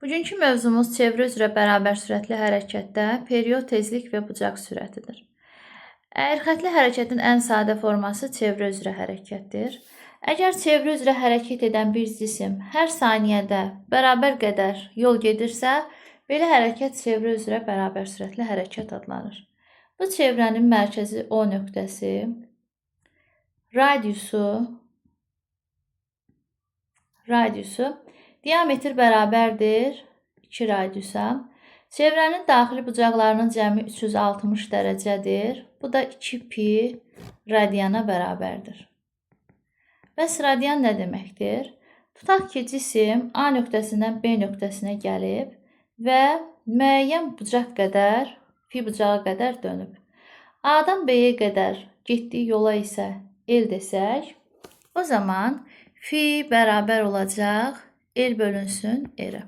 Bugünkü mövzumuz çevrə üzrə bərabər sürətli hərəkətdə period, tezlik və bucaq sürətidir. Əyrixətli hərəkətin ən sadə forması çevrə üzrə hərəkətdir. Əgər çevrə üzrə hərəkət edən bir cisim hər saniyədə bərabər qədər yol gedirsə, belə hərəkət çevrə üzrə bərabər sürətli hərəkət adlanır. Bu çevrənin mərkəzi O nöqtəsi, radiusu diametr bərabərdir 2 radiusa. Çevrənin daxili bucaqlarının cəmi 360 dərəcədir. Bu da 2 pi radiana bərabərdir. Bəs radian nə deməkdir? Tutaq ki, cisim A nöqtəsindən B nöqtəsinə gəlib və müəyyən bucaq qədər, fi bucağı qədər dönüb. A-dan B-yə qədər getdiyi yola isə L desək, o zaman fi bərabər olacaq L bölünsün R-ə.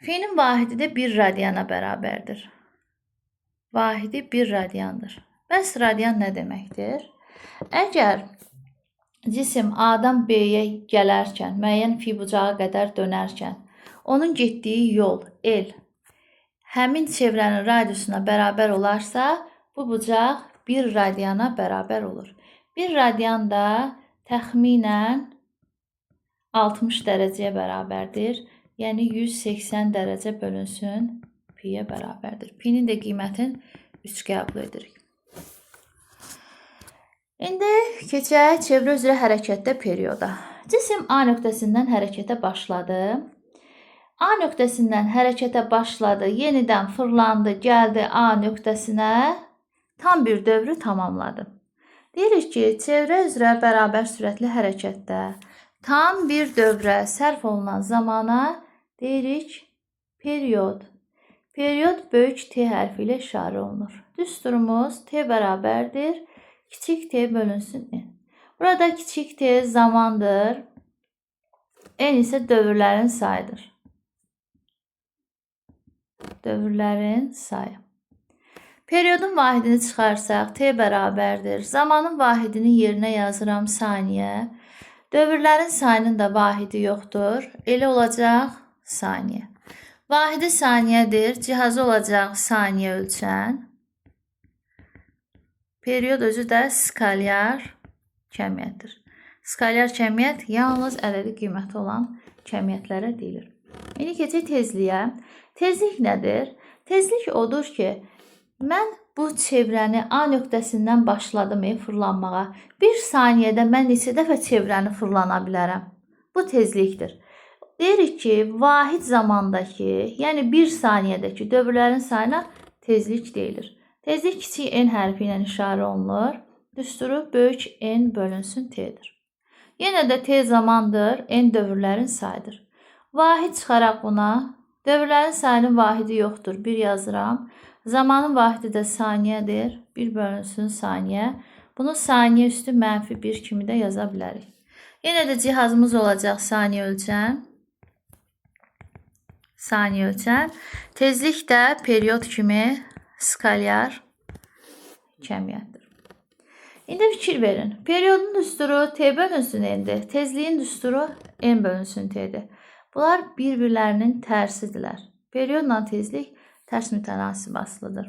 Fi'nin vahidi də 1 radiana bərabərdir. Vahidi 1 radiandır. Bəs radian nə deməkdir? Əgər cisim A-dan B-yə gələrkən, müəyyən fi bucağı qədər dönərkən, onun getdiyi yol L həmin çevrənin radiusuna bərabər olarsa, bu bucaq 1 radiana bərabər olur. 1 radian da təxminən 60 dərəcəyə bərabərdir. Yəni 180 dərəcə bölünsün pi-yə bərabərdir. Pi-nin də qiymətini 3 qəbul edirik. İndi keçək çevrə üzrə hərəkətdə perioda. Cisim A nöqtəsindən hərəkətə başladı. A nöqtəsindən hərəkətə başladı, yenidən fırlandı, gəldi A nöqtəsinə, tam bir dövrü tamamladı. Deyirik ki, çevrə üzrə bərabər sürətli hərəkətdə tam bir dövrə sərf olunan zamana deyirik period. Period böyük T hərfi ilə işarə olunur. Düsturumuz T bərabərdir kiçik T bölünsün N. Burada kiçik T zamandır, N isə dövrlərin sayıdır. Dövrlərin sayı. Periodun vahidini çıxarsaq T bərabərdir. Zamanın vahidinin yerinə yazıram saniyə. Dövrlərin sayının da vahidi yoxdur. Elə olacaq saniyə. Vahidi saniyədir. Cihazı olacaq saniyə ölçən. Period özü də skalyar kəmiyyətdir. Skalyar kəmiyyət yalnız ədədi qiyməti olan kəmiyyətlərə deyilir. İndi keçək tezliyə. Tezlik nədir? Tezlik odur ki, mən bu çevrəni A nöqtəsindən başladım fırlanmağa. Bir saniyədə mən neçə dəfə çevrəni fırlana bilərəm? Bu tezlikdir. Deyirik ki, vahid zamandakı, yəni bir saniyədəki dövrlərin sayına tezlik deyilir. Tezlik kiçik n hərfi ilə işarə olunur. Düsturu böyük N bölünsün T-dir. Yenə də T zamandır, N dövrlərin sayıdır. Vahid çıxaraq buna. Dövrlərin sayının vahidi yoxdur. 1 yazıram. Zamanın vahidi də saniyədir. 1 bölünsün saniyə. Bunu saniyə üstü mənfi 1 kimi də yaza bilərik. Yenə də cihazımız olacaq saniyə ölçən. Saniyə ölçən. Tezlik də period kimi skalyar kəmiyyətdir. İndi fikir verin. Periodun düsturu T bölünsün N-dir. Tezliyin düsturu N bölünsün T-dir. Bunlar bir-birlərinin tərsidirlər. Periodla tezlik tərs mütənasib asılıdır.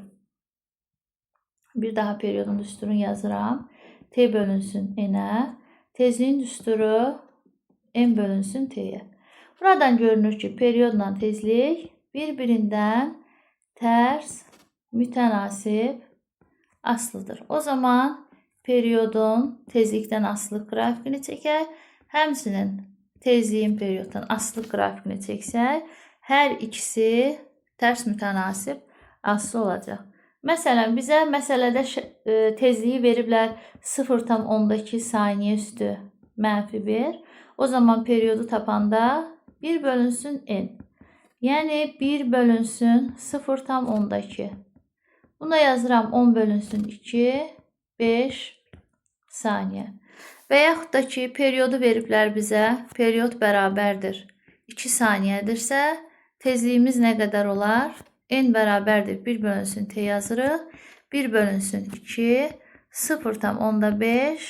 Bir daha periodun düsturunu yazıram. T bölünsün N-ə. Tezliyin düsturu N bölünsün T-yə. Buradan görünür ki, periodla tezlik bir-birindən tərs mütənasib asılıdır. O zaman periodun tezlikdən asılıq qrafikini çəkək. Həmçinin tezliyin perioddan asılıq qrafikini çəksək, hər ikisi tərs mütənasib asılı olacaq. Məsələn, bizə məsələdə tezliyi veriblər 0,2 saniyə üstü mənfi 1. O zaman periodu tapanda 1 bölünsün n. Yəni 1 bölünsün 0,2. Buna yazıram 10 bölünsün 2, 5 saniyə. Və yaxud da ki, periodu veriblər bizə, period bərabərdir 2 saniyədirsə, tezliyimiz nə qədər olar? N bərabərdir 1 bölünsün T yazırıq. 1 bölünsün 2, 0,5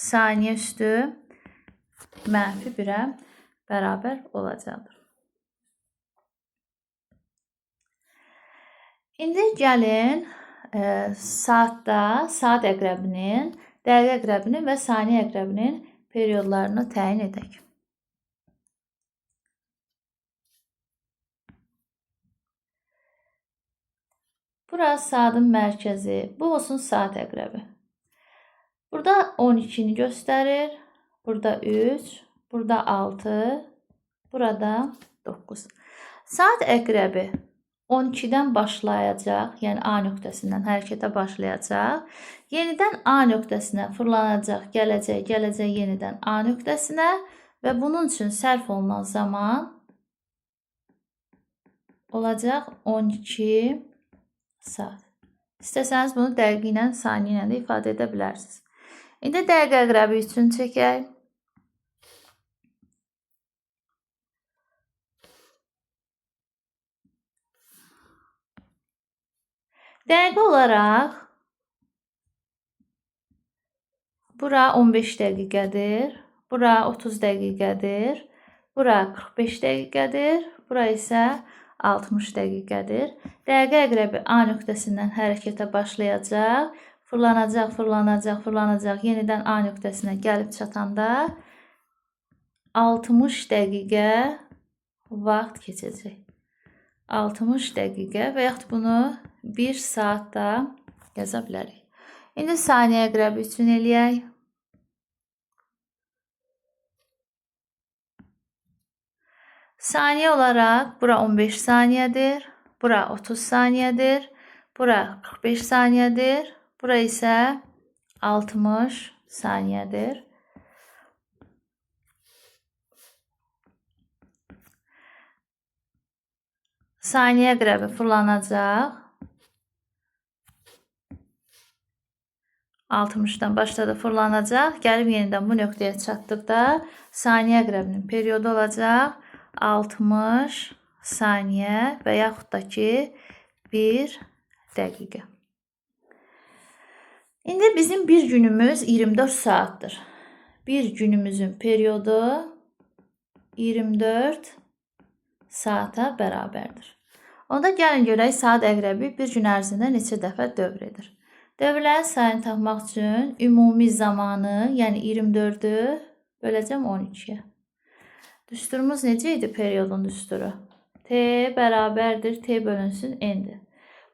saniyə üstü mənfi 1-ə bərabər olacaqdır. İndi gəlin saatda saat əqrəbinin, dəqiqə əqrəbinin və saniyə əqrəbinin periodlarını təyin edək. Bura saatın mərkəzi, bu olsun saat əqrəbi. Burada 12-ni göstərir, burada 3, burada 6, burada 9. Saat əqrəbi 12-dən başlayacaq, yəni A nöqtəsindən hərəkətə başlayacaq. Yenidən A nöqtəsinə fırlanacaq, gələcək, gələcək yenidən A nöqtəsinə və bunun üçün sərf olunan zaman olacaq 12 saat. İstəsəniz bunu dəqiqə ilə, saniyə ilə də ifadə edə bilərsiniz. İndi dəqiqə əqrəbi üçün çəkək. Dəqiqə olaraq bura 15 dəqiqədir, bura 30 dəqiqədir, bura 45 dəqiqədir, bura isə 60 dəqiqədir. Dəqiqə əqrəbi A nöqtəsindən hərəkətə başlayacaq, fırlanacaq, fırlanacaq, fırlanacaq, yenidən A nöqtəsinə gəlib çatanda 60 dəqiqə vaxt keçəcək. 60 dəqiqə və yaxud bunu 1 saatda yaza bilərik. İndi saniyə əqrəbi üçün eləyək. Saniyə olaraq bura 15 saniyədir, bura 30 saniyədir, bura 45 saniyədir, bura isə 60 saniyədir. Saniyə əqrəbi fırlanacaq. 60-dan başladı, fırlanacaq. Gəlib yenidən bu nöqtəyə çatdıqda saniyə əqrəbinin periodu olacaq 60 saniyə və yaxud da ki 1 dəqiqə. İndi bizim bir günümüz 24 saatdır. Bir günümüzün periodu 24 saata bərabərdir. Onda gəlin görək saat əqrəbi bir gün ərzində neçə dəfə dövr edir. Dövrlərin sayını tapmaq üçün ümumi zamanı, yəni 24-ü böləcəm 12-yə. Düsturumuz necə idi periodun düsturu? T bərabərdir, T bölünsün N-dir.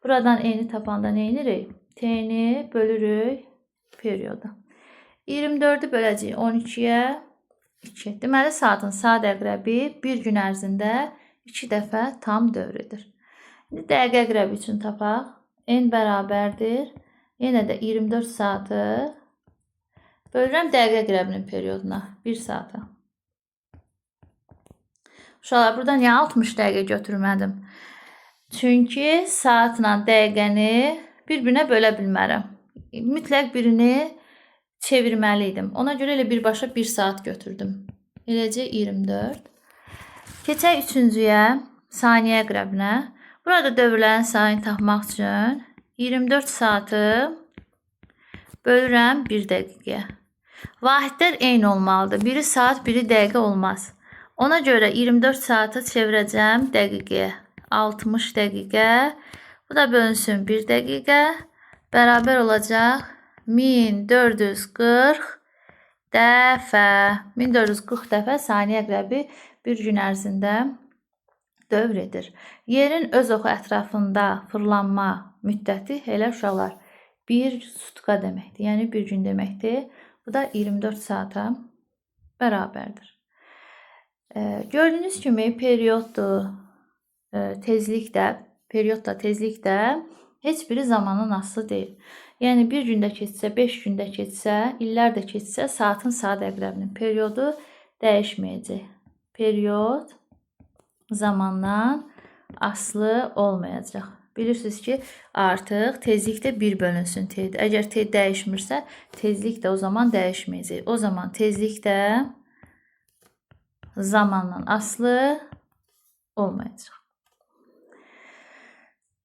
Buradan N-i tapanda nə edirik? T-ni bölürük perioda. 24-ü böləcəyik 12-yə 2. Deməli, saatın saat əqrəbi bir gün ərzində 2 dəfə tam dövr edir. İndi dəqiqə əqrəbi üçün tapaq. N bərabərdir. Yenə də 24 saatı bölürəm dəqiqə əqrəbinin perioduna 1 saata. Uşaqlar, burada niyə 60 dəqiqə götürmədim? Çünki saatla dəqiqəni bir-birinə bölə bilmərəm. Mütləq birini çevirməli idim. Ona görə elə birbaşa 1 saat götürdüm. Eləcə 24. Keçək üçüncüyə, saniyə əqrəbinə. Burada dövrlərin sayını tapmaq üçün 24 saatı bölürəm 1 dəqiqəyə. Vahidlər eyni olmalıdır. Biri saat, biri dəqiqə olmaz. Ona görə 24 saatı çevirəcəm dəqiqəyə. 60 dəqiqə. Bu da bölünsün 1 dəqiqə. Bərabər olacaq 1440 dəfə. 1440 dəfə saniyə əqrəbi bir gün ərzində dövr edir. Yerin öz oxu ətrafında fırlanma müddəti elə uşaqlar bir sutka deməkdir. Yəni bir gün deməkdir. Bu da 24 saata bərabərdir. Gördüyünüz kimi perioddur, tezlik də, period da, tezlik də heç biri zamanın asılı deyil. Yəni bir gündə keçsə, 5 gündə keçsə, illər də keçsə saatın saat əqrəbinin periodu dəyişməyəcək. Period zamandan asılı olmayacaq. Bilirsiniz ki, artıq tezlik də 1 bölünsün T-dir. Əgər T dəyişmirsə, tezlik də o zaman dəyişməyəcək. O zaman tezlik də zamandan asılı olmayacaq.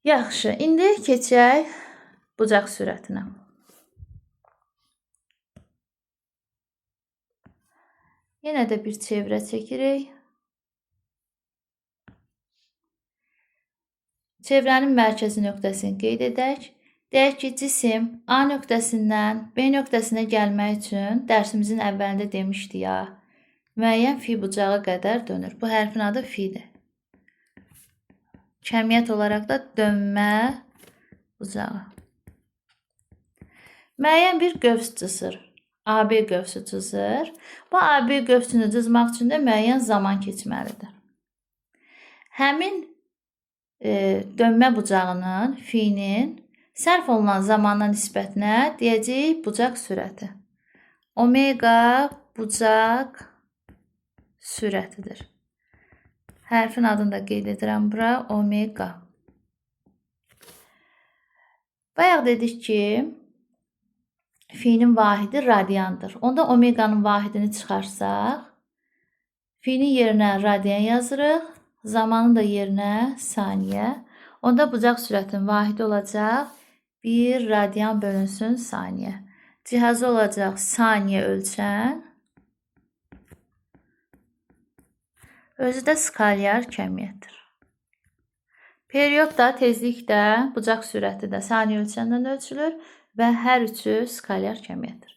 Yaxşı, indi keçək bucaq sürətinə. Yenə də bir çevrə çəkirik. Çevrənin mərkəzi nöqtəsini qeyd edək. Deyək ki, cisim A nöqtəsindən B nöqtəsinə gəlmək üçün dərsimizin əvvəlində demişdi ya, müəyyən fi bucağı qədər dönür. Bu hərfin adı fidir. Kəmiyyət olaraq da dönmə bucağı. Müəyyən bir qövs cızır. AB qövsü cızır. Bu AB qövsünü cızmaq üçün də müəyyən zaman keçməlidir. Həmin dönmə bucağının, finin sərf olunan zamana nisbətinə deyəcəyik bucaq sürəti. Omega bucaq sürətidir. Hərfin adını da qeyd edirəm bura, omega. Bayaq dedik ki, finin vahidi radiandır. Onda omeqanın vahidini çıxarsaq, finin yerinə radian yazırıq, zamanın da yerinə saniyə. Onda bucaq sürətinin vahidi olacaq 1 radian bölünsün saniyə. Cihazı olacaq saniyə ölçən. Özü də skalyar kəmiyyətdir. Period da, tezlik də, bucaq sürəti də saniyə ölçəndən ölçülür və hər üçü skalyar kəmiyyətdir.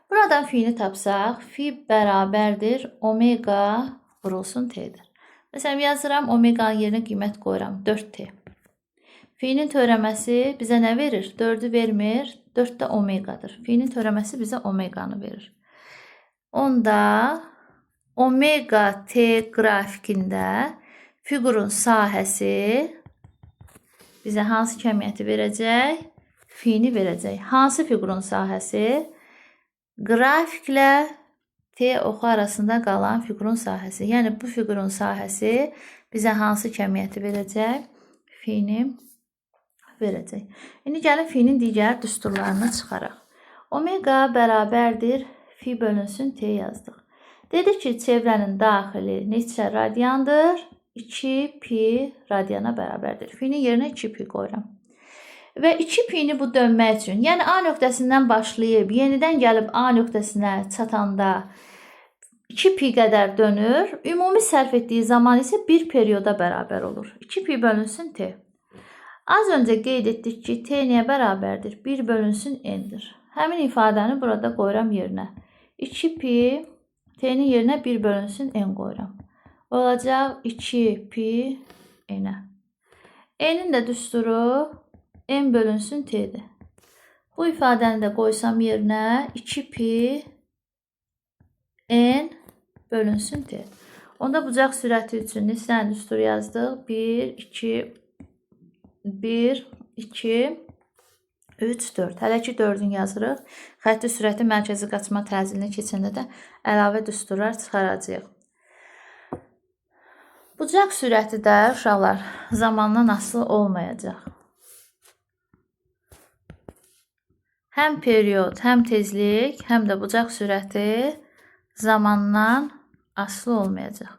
Buradan fini tapsaq, fi bərabərdir omega vurulsun t-dir. Məsələn, yazıram, omeqanın yerinə qiymət qoyuram, 4t. Finin törəməsi bizə nə verir? 4-ü vermir, 4 də omeqadır. Finin törəməsi bizə omeqanı verir. Onda omega t qrafikində fiqurun sahəsi bizə hansı kəmiyyəti verəcək? Fini verəcək. Hansı fiqurun sahəsi? Qrafiklə T oxu arasında qalan fiqurun sahəsi. Yəni, bu fiqurun sahəsi bizə hansı kəmiyyəti verəcək? Fini verəcək. İndi gəlin finin digər düsturlarını çıxaraq. Omega bərabərdir fi bölünsün T yazdıq. Dedik ki, çevrənin daxili neçə radiandır? 2 pi radiana bərabərdir. Finin yerinə 2 pi qoyuram. Və 2 pini bu dönmək üçün, yəni A nöqtəsindən başlayıb, yenidən gəlib A nöqtəsinə çatanda 2 pi qədər dönür. Ümumi sərf etdiyi zaman isə bir perioda bərabər olur. 2 pi bölünsün T. Az öncə qeyd etdik ki, T nəyə bərabərdir? 1 bölünsün N-dir. Həmin ifadəni burada qoyuram yerinə. 2 pi T-nin yerinə 1 bölünsün N qoyuram. Olacaq 2 pi N-ə. N-in də düsturu N bölünsün T-dir. Bu ifadəni də qoysam yerinə 2 pi N bölünsün T. Onda bucaq sürəti üçün neçə dənə düstur yazdıq? 1, 2, 1, 2, 3, 4. Hələ ki 4-ünü yazırıq. Xətti sürəti mərkəzi qaçma təzyiqini keçəndə də əlavə düsturlar çıxaracağıq. Bucaq sürəti də uşaqlar zamandan asılı olmayacaq. Həm period, həm tezlik, həm də bucaq sürəti zamandan asılı olmayacaq.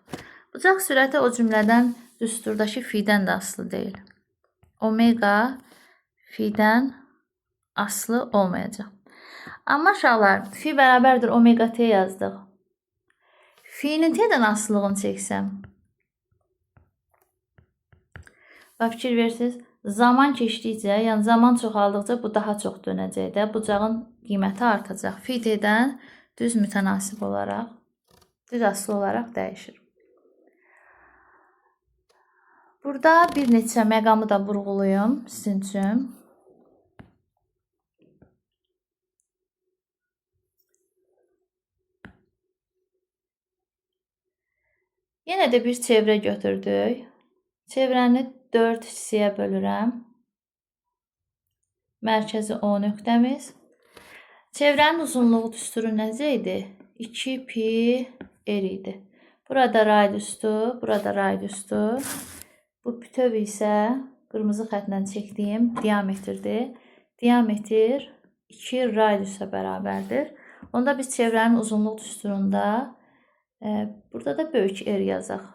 Bucaq sürəti o cümlədən düsturdakı fidən də asılı deyil. Omega fidən asılı olmayacaq. Amma uşaqlar, fi bərabərdir omega t yazdıq. Finin t-dən asılılığını çəksəm. Bax, fikir verirsiniz, zaman keçdikcə, yəni zaman çoxaldıqca bu daha çox dönəcək də, bucağın qiyməti artacaq. Fi t-dən düz mütənasib olaraq, düz asılı olaraq dəyişir. Burada bir neçə məqamı da vurğulayım sizin üçün. Yenə də bir çevrə götürdük. Çevrəni 4 hissəyə bölürəm. Mərkəzi O nöqtəmiz. Çevrənin uzunluğu düsturu necə idi? 2 pi r idi. Burada radiusdur, burada radiusdur. Bu bütöv isə qırmızı xətlə çəkdiyim diametrdir. Diametr 2 radiusa bərabərdir. Onda biz çevrənin uzunluq düsturunda burada da böyük R yazaq.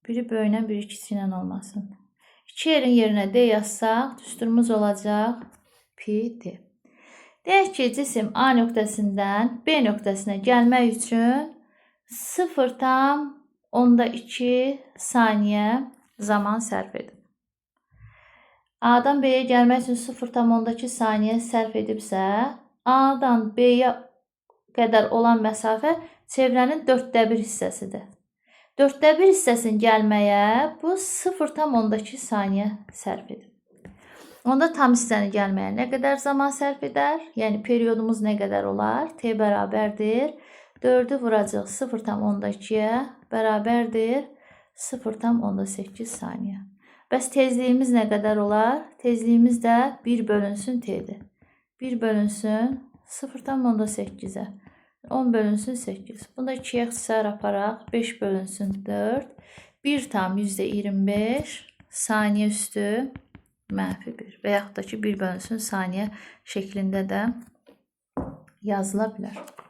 Biri böyüklə, biri kiçiklə olmasın. 2 R-in yerinə D yazsaq, düsturumuz olacaq pi D. Deyək ki, cisim A nöqtəsindən B nöqtəsinə gəlmək üçün 0,2 saniyə zaman sərf edib. A-dan B-yə gəlmək üçün 0,2 saniyə sərf edibsə, A-dan B-yə qədər olan məsafə çevrənin 1/4 hissəsidir. 1/4 hissəsini gəlməyə bu 0,2 saniyə sərf edib. Onda tam hissəni gəlməyə nə qədər zaman sərf edər? Yəni periodumuz nə qədər olar? T bərabərdir. 4-ü vuracaq 0,2-yə bərabərdir 0,8 saniyə. Bəs tezliyimiz nə qədər olar? Tezliyimiz də 1 bölünsün T-dir. 1 bölünsün 0,8-ə. 10 bölünsün 8. Bunu da 2-yə ixtisar aparaq. 5 bölünsün 4. 1,25 saniyə üstü -1 və yaxud da ki 1 bölünsün saniyə şəklində də yazıla bilər.